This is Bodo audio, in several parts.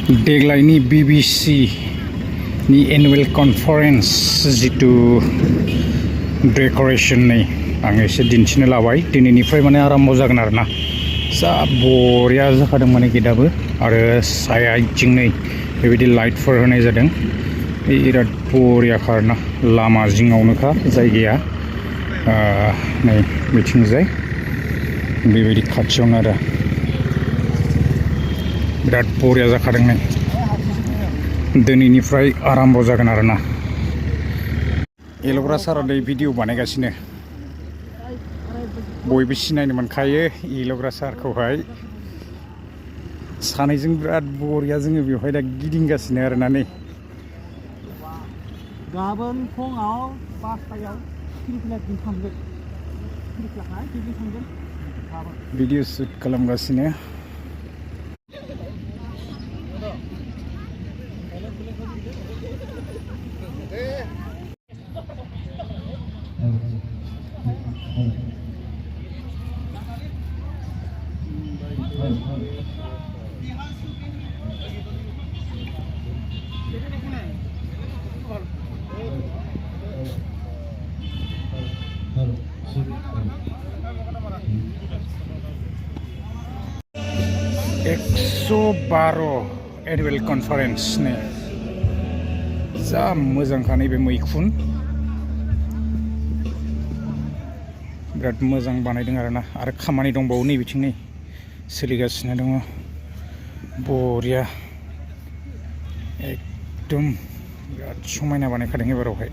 देग्लायनि BBC नि एनुवेल कनफारेन्स जितु डेक'रेशन नै आं एसे दिन्थिनो लाबाय दिनैनिफ्राय माने आराम्भ जागोन आरोना जा बरिया जाखादों माने गेटआबो आरो साइडजों नै बेबायदि लाइटफोर होनाय जादों बिराद बरिया आरोना लामा जिङावनोखा जायगाया नै बिथिंजाय बेबायदि खाथियावनो आरो बिराद बरिया जाखादों नै दिनैनिफ्राय आराम्भ जागोन आरोना एल'ग्रा सारा दै भिडिअ बानायगासिनो बयबो सिनायनो मोनखायो एल'ग्रा सारखौहाय सानैजों बिराद बरिया जोङो बेवहाय दा गिदिंगासिनो आरोना नै गाबोन फुङाव 5टायाव फिरफिलाजों थांगोन भिडिअ शुट खालामगासिनो एनुवेल कनफारेन्स ने जा मोजांखा नैबे मैखुन बिराद मोजां बानायदों आरोना आरो खामानि दंबावो नै बिथिं नै सोलिगासिनो दङ बरिया एकदम बिराद समायना बानायखादों एबारावहाय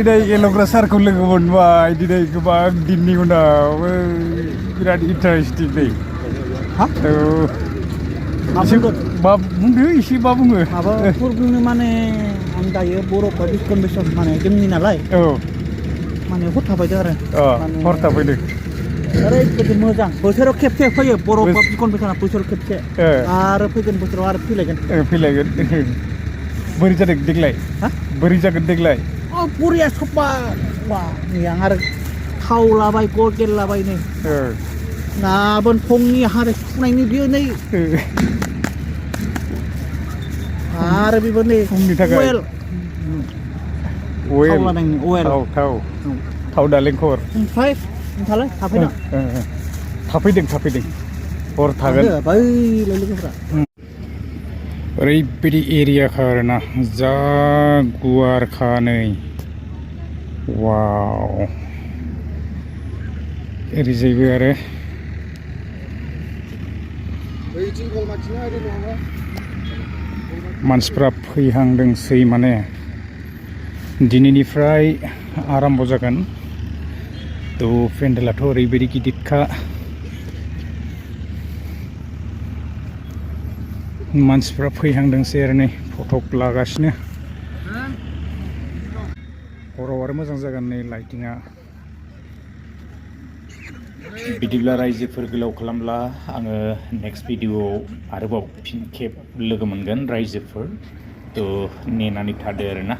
दिनै एल'ग्रा सारखौ लोगो मोनबाय दिनै गोबां दिननि उनाव बिराद इन्टारेस्टिं नै मा बुंदो एसे मा बुङो माबाफोर बुंनो माने आं दायो बर' पाब्लिक कनभेन्सन माने जोंनि नालाय माने हर थाबायदों आरो हर थाबायदों ओरैबायदि मोजां बोसोराव खेबसे फैयो बर' पाब्लिक कनभेन्सना बोसोराव खेबसे आरो फैगोन बोसोराव आरो फैलायगोन बोरै जादों देग्लाय बोरै जागोन देग्लाय बरिया सफा आं आरो थाव लाबाय गल लाबाय नै गाबोन फुंनि हारे सुनायनि बियो नै आरो बेबो नै फुंनि थाखाय अवेल थाव नालेंखर ओमफ्राय नोंथाङालाय थाफैदों हर थागोन बै लोगोफ्रा ओरैबायदि एरियाखा आरोना जा गुवारखा नै वाव ओरैजायबो आरो मानसिफ्रा फैहांदोंसै माने दिनैनिफ्राय आराम्भ जागोन थ' पेन्डेलाथ' ओरैबायदि गिदिरखा मानसिफ्रा फैहांदोंसै आरो नै फटक लागासिनो हराव आरो मोजां जागोन नै लाइटिंआ बिदिब्ला रायजोफोर गोलाव खालामब्ला आङो नेक्स्ट भिडिअआव आरोबाव फिन खेब लोगो मोनगोन रायजोफोर थ' नेनानै थादो आरोना